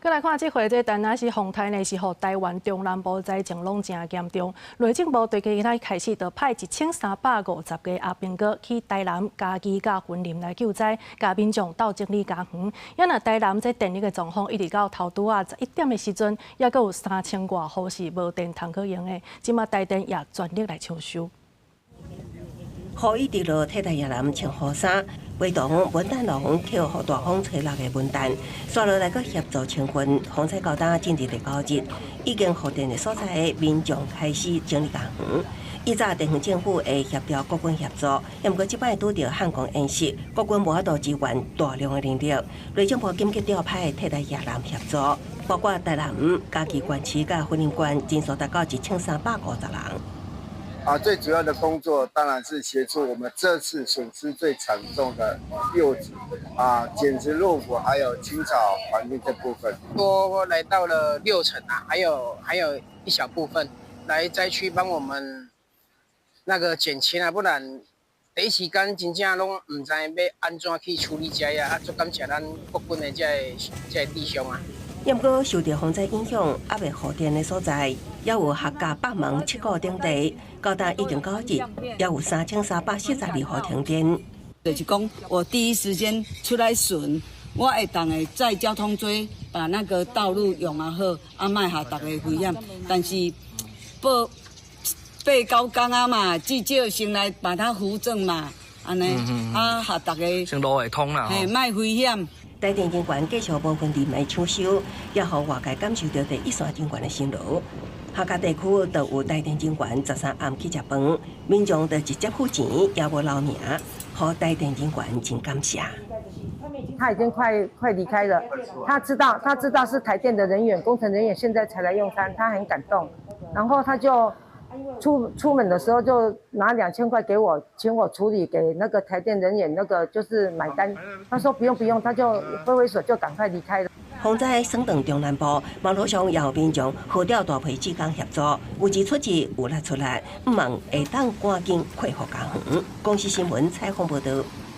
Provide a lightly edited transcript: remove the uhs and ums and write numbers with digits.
閣來看這回這田納西風颱呢，是予台灣中南部災情攏誠嚴重。內政部對今日開始就派1350個阿兵哥去台南、嘉義佮雲林來救災，共民眾鬥整理家園。啊若台南這電力的狀況，一直到頭拄仔11點的時陣，猶閣有3000外戶是無電通去用的。這馬台電也全力來搶修。雨一直落，替代役男穿雨衫，陪同文旦龍抾予大風吹落的文旦，紲落來閣協助清運。風災到今進入第九日，已經復電的所在，民眾開始整理家園。以早地方政府會協調國軍協助，毋過這擺拄著漢光演習，國軍無法度支援大量的人力，內政部緊急調派替代役男協助，包括台南、嘉義縣市佮雲林縣，人數達到1350人。啊，最主要的工作當然是協助我們這次損失最慘重的柚子啊，撿拾落骨，還有清掃環境這部分。多來到了六成啊，還有一小部分來災區幫我們那個減輕啊，不然第一時間真正攏毋知欲按怎去處理這啊，啊，足感謝咱國軍的這個弟兄啊。毋過受著風災影響，猶未復電的所在，猶有客家百忙七股等地，到今已經九日，猶有3342戶停電。就是講，我第一時間出來巡，我會當會載交通錐把那個道路用啊好，啊莫予逐家危險。但是報八九工啊嘛，至少先來把它扶正嘛，按呢，啊，予逐家先路會通啦，嘿，莫危險。台電人員繼續無分晝夜搶修，也予外界感受著第一線人員的辛勞。客家地區就有台電人員13暗去食飯，民眾就直接付錢，也無留名，予台電人員真感謝。他已經快快離開了，他知道是台電的人員、工程人員，現在才來用餐，他很感動。然後他就出門的時候就拿2000塊給我，請我處理給那個台電人員，那個就是買單。他說不用不用，他就揮揮手就趕快離開了。風災省頓中南部，網路上也有民眾號召大批志工協助，有錢出錢，有力出力，向望會當趕緊恢復家園。公視新聞採訪報導。